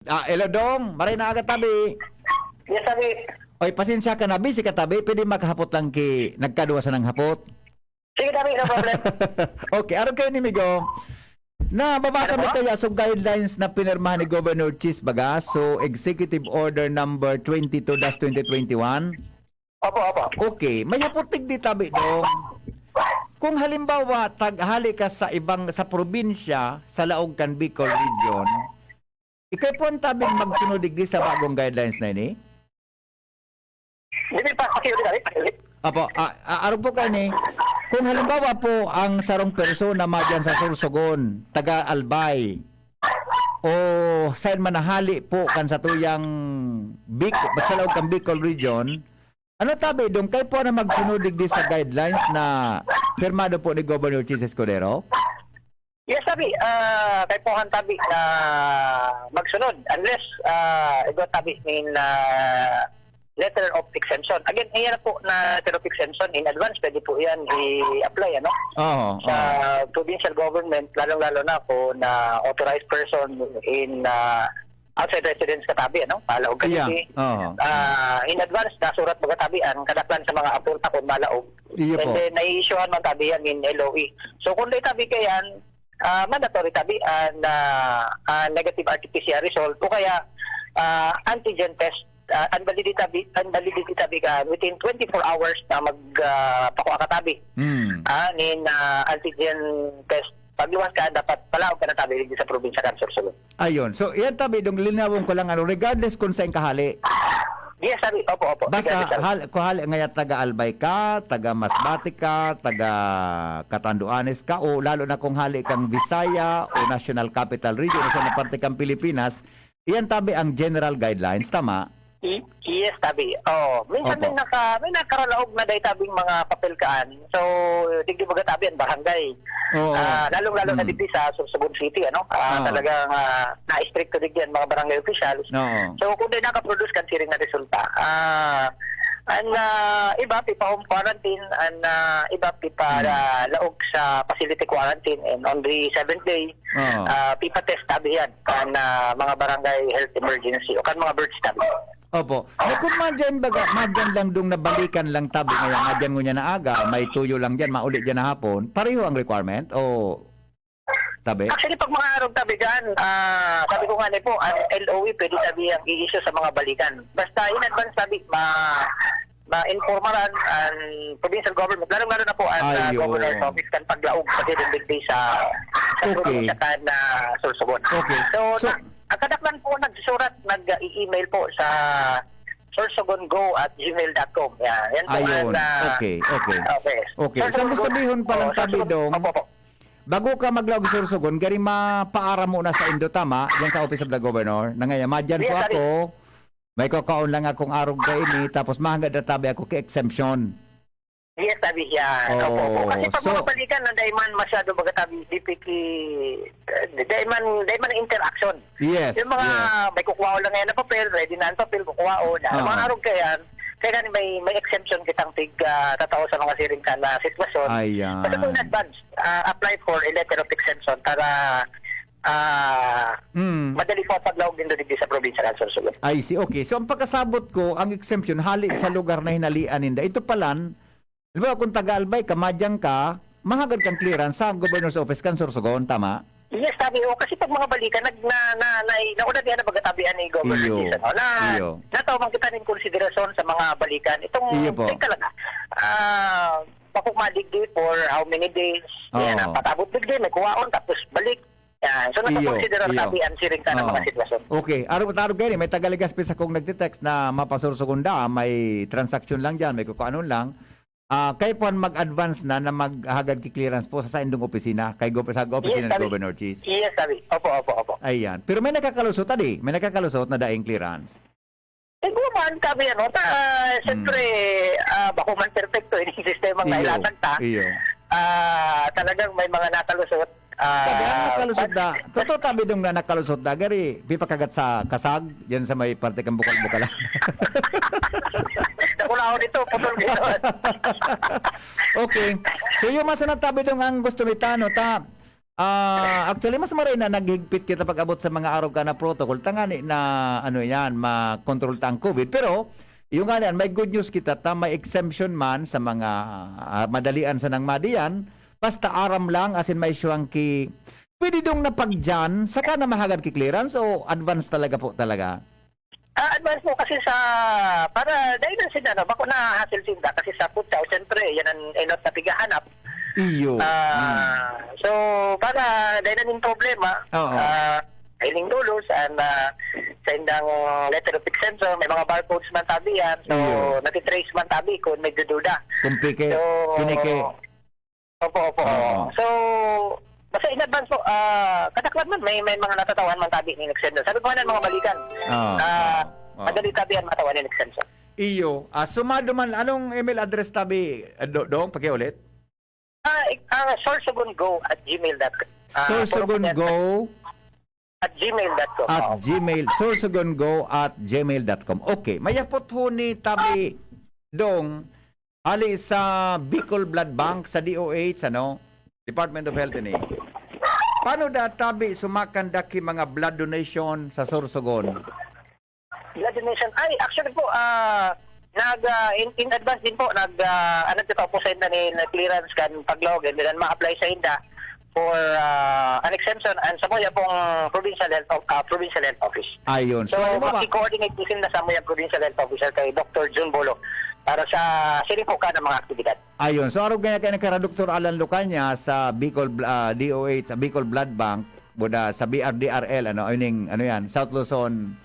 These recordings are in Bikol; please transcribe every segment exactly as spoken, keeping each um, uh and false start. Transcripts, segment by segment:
Ah, hello, Dong. Maray na aga, tabi. Yes, tabi. Oy, pasensya ka na, busy ka, tabi. Pwede makahapot lang ki nagkadwa sanang hapot? Sige, tabi, no problem. Okay, araw kayo ni Migo. Na, babasa Ano mo po? Kaya so guidelines na pinirmahan ni Governor Chis baga, so Executive Order number twenty-two dash twenty twenty-one. Opo, opo. Okay, may hapot digdi, tabi, Dong. Kung halimbawa, tag-, hali ka sa ibang, sa probinsya, sa laog kan Bicol Region, ikay po ang tabing magsunod digdi sa bagong guidelines na ini? Hindi pa, pakiulit, pakiulit. Apo, ah, ah, arog po kayo ni, kung halimbawa po ang sarong persona madyan sa Sorsogon, taga Albay, o saan man nahali po kan sa tuyang Bic-, sa laog kan Bicol Region, ano tabi, Dong, kayo po na magsunod digdi sa guidelines na pirmado po ni Governor Chis Escudero? Yes, tabi. Ah, kaipuhan tabi na magsunod unless, ah, igwa tabi nin, ah, letter of exemption. Again, iyan na po na letter of exemption in advance, pwede po yan i-apply, ano? Oo, Sa oo. Provincial government, lalong-lalo na po na authorized person in, ah, outside residence katabi, ano? Palaog Yeah, Cavite. Oo. Ah, in advance, nasurat baga tabi ang kadaklan sa mga apunta kung malaog. Iyo And po. then, nai-issuehan man tabi yan in L O E. So, kung di tabi kayan, ah, mandatory tabi an, ah, ah, negative R T P C R result o kaya, ah, antigen test, ah, ang validity tabi, ang validity tabi ka within twenty-four hours na mag, ah, pakua ka tabi. Hmm. Ah, nin, ah, antigen test. Pagluwas ka, dapat palaog ka na tabi sa probinsya kan Sorsogon. Ayun. So, yan tabi, Dong, linawon ko lang, ano, regardless kung saan ka hali. Yes, tabi. Opo, opo. Basta, Regardless, tabi. hal-, kung hali, ngaya taga Albay ka, taga Masbate ka, taga Catanduanes ka, o lalo na kung hali kang Visaya o National Capital Region, o sa mga parte kang Pilipinas, iyan tabi ang general guidelines, tama? Y-, yes, tabi. Oh, minsan Opo. may naka-, may nakaralaog na dahil tabing mga papel kaan. So, digdi baga tabi ang barangay. Oo. Ah, lalong-lalo na Mm. digdi sa Sorsogon City, ano? Ah, Ah. talagang, ah, na-estricto digdi ang mga barangay officials. Oo. So, kung di nakaproduce kan siring na resulta, ah, ang, ah, iba, pipa-home quarantine, ang, ah, iba, pipa, Mm. ah, laog sa facility quarantine, and on the seventh day, Oo. ah, pipa-test tabi yan kan, ah, mga barangay health emergency o kan mga birds tabi. Opo. Na kung madyan, baga, madyan lang, Dong, nabalikan lang tabi, ngaya madyan ngunyan na aga, may tuyo lang dyan, mauli dyan na hapon, pareho ang requirement? O tabi? Actually, pag mga arog tabi dyan, ah, sabi ko nga ni po, ang L O E pwede tabi ang i-issue sa mga balikan. Basta in advance tabi, ma-, ma-informaran ang provincial government, lalong-lalo na po ang, ah, Ayun. governor's office kan paglaog sa seven day sa, sa Okay. probinsya kan, ah, Sorsogon. Okay. So, So, na-, ang kadaklan po nagsusurat, nag-i-email po sa sorsogongo at gmail dot com. Yan. Yan po Ayun. ang, ah, Okay, okay. okay. Okay. Sa Isang gusto Sorsogon, sabihon pa lang, oh, tabi, Sorsogon, Dong. opo, opo. Bago ka maglaog sa Sorsogon, gari mapaaram mo na sa indo, tama? Yan sa Office of the Governor. Na ngayon, madyan Yes, po tabi. ako. May kakaon lang akong arog kaini, tapos mahangad na tabi ako kay exemption. Yes, tabi siya. Oo, Opo, opo. Kasi pag so mga balikan na dahil man masyado baga tabi, di piki-, eh, dahil man, dahil man interaction. Yes, Yung mga yes. may kukuha lang ngayon na papel, ready na ang papel, kukuha na. Ang Oo. mga arog kaya, kaya gani may, may exemption kitang tig, ah, tatao sa mga siring ka na sitwasyon. Ayan. Basta kung in advance, ah, apply for a letter of exemption para, ah, Mm. madali po ang paglaog nindo digdi sa probinsya kan Sorsogon. I see. Okay. So, ang pagkasabot ko, ang exemption, hali sa lugar na hinalian ninda. Ito palan, halimbawa, kung taga Albay ka, madyang ka, mahagad kang clearance sa Governor's Office kan Sorsogon, tama? Yes, tabi. O, kasi pag mga balikan, nag-, na, na, na, nauna diyan na pagkatabihan ni Governor Iyo. Jason, no? Na, Iyo. nataw man kita nin konsiderasyon sa mga balikan. Itong, Iyo po. teka lang, ah, bako madigdi for how many days? Oo. Yan, ang patabot digdi, may kuwaon, tapos balik. Yan. So, Iyo, nakakonsidera iyo. tabi ang siring ka ng Oo. mga sitwasyon. Okay. Araw-araw kayo, may taga Legazpi sa kong nagtitext na mapasursugon da, may transaksyon lang dyan, may kukuanon lang. Ah, kayo po ang mag-advance na, na maghagad ki clearance po sa saindong opisina, kay Gov-, sa opisina Yes, ni tabi. Governor Chis. Yes, tabi. Opo, opo, opo. Ayan. Pero may nakakalusot, tadi. May nakakalusot na daing clearance. Eh, guman, tabi, ano, ta, Hmm. siyempre, ah, bako man perpekto, yung sistema nga Iyo, ilatag ta. iyo. Ah, talagang may mga nakalusot. Ah, Tabi, ang nakalusot but na. Totoo, tabi, Dong, na nakalusot na. Gari, pipakagat sa kasag, yan sa may parte kang bukal-bukal. Nakulahon ito, putol gano'n. Okay. So, yung mga sanatabi, Dong, ang gusto mi tano, ta, Ah, actually, mas maray na naghigpit kita pag-abot sa mga arog ka na protocol, tangani na, ano yan, makontrol ta ang covid. Pero, yung nga yan, may good news kita, ta may exemption man sa mga, ah, madalian sanang madiyan, basta aram lang, asin may siyang ki-, pwede dong napagdyan, saka na mahagad ki clearance o advance talaga po talaga? Ah, advance po kasi sa, para dahil na sila, no, bako na hassle sinda kasi sa Puchaw, siyempre, yan ang enot na pigahanap. Iyo. Ah, so, para dahil na yung problema, Oo. ah, hiling dulos, and ah, sa indang letter of exemption, may mga barcodes man tabi yan. So, Iyo. natitrace man tabi kung may dududa. Kumpike, So, pinike. Opo, opo. Oo. So, basta in advance po, ah, kadaklan man, may, may mga natatawan man tabi ni exemption. Sabi ko nga ng mga balikan, Oo. ah, Oo. madali tabi yan matawan ni exemption. Iyo. Ah, sumado man, anong email address tabi, ah, Do- Dong? Pakiulit? Ah, ik- ah, sorsogongo at gmail dot com. Ah, Sorsogongo at gmail dot com. at Oo. gmail, sorsogongo at gmail dot com. Okay, mayapot ho ni tabi, Dong, ali sa Bicol Blood Bank, sa D O H, ano, Department of Health ini. Paano da tabi sumakan da ki mga blood donation sa Sorsogon? Blood donation. Ay, actually po, ah, nag, ah, in, in advance din po, nag, ah, ano, kita po sa inda ni, na clearance kan paglaog, and then ma-apply sa inda for ah, an exemption and sa muya pong provincial health, of, ah, provincial health office. Ayun. So, So, ano ba? Maki-coordinate po sila sa muya provincial health officer kay Doctor Jun Bolo para sa siring po ka ng mga aktibidad. Ayun. So, arog nga kay nakara Doktor Alan Lucania sa Bicol Bl- ah, D O H, sa Bicol Blood Bank, buda sa B R D R L, ano, ayun yung, ano yan, South Luzon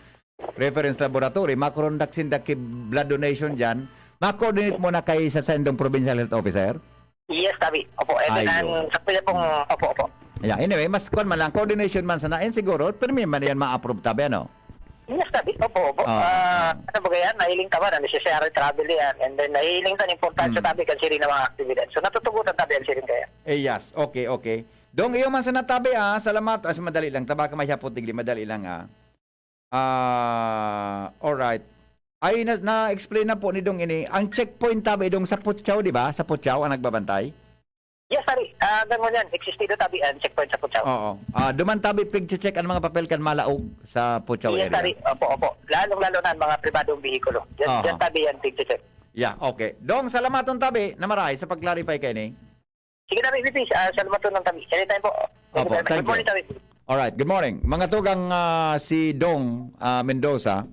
Reference Laboratory, makondak sinda ki blood donation dyan, ma-coordinate mo na kay sa sendong provincial health officer? Yes, tabi. Opo, and then, Ayun. ang sa kuya pong, opo, opo. Yeah, anyway, mas kwan man lang, coordination man sana, and siguro, pero may man yan ma-approve tabi, ano? Yes, tabi. Opo, opo. Ah, Ah, ah. ano ba yan? Nahiling ka ba na necessary travel yan? And then, nahiling ka na importante Hmm. tabi kan siring na mga aktibidad. So, natutugutan tabi ang siring kaya. Eh, yes. Okay, okay. Dong, iyo man sana tabi, ah. Salamat. As madali lang. Tabaka may hapot digdi. Madali lang, ah. Ah, alright. Ay, na, na-explain na po ni Dong ini. Ang checkpoint tabi, Dong, sa Puchaw, di ba? Sa Puchaw ang nagbabantay? Yes, tabi. Ah, hanggang ngunyan, existido tabi ang checkpoint sa Puchaw. Oo. Ah, duman tabi, pig-check ang mga papel kan malaog sa Puchaw Yes, area. tabi. Opo, opo. Lalong-lalo na ang mga pribadong behikulo. Diyan, Aha. diyan tabi yan, pig-check. Yeah, okay. Dong, salamat tabi na maray sa pag-clarify kay ni. Sige, tabi, P P. Ah, salamat po ng tabi. Anytime po. Opo, Anytime. thank Good morning, you. tabi. Alright, good morning. Mga tugang, ah, si Dong, ah, Mendoza,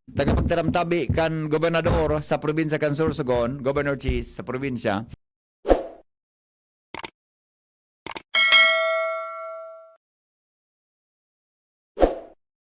tagapagtaram tabi kan gobernador sa probinsya kan Sorsogon, Governor Chis sa probinsya,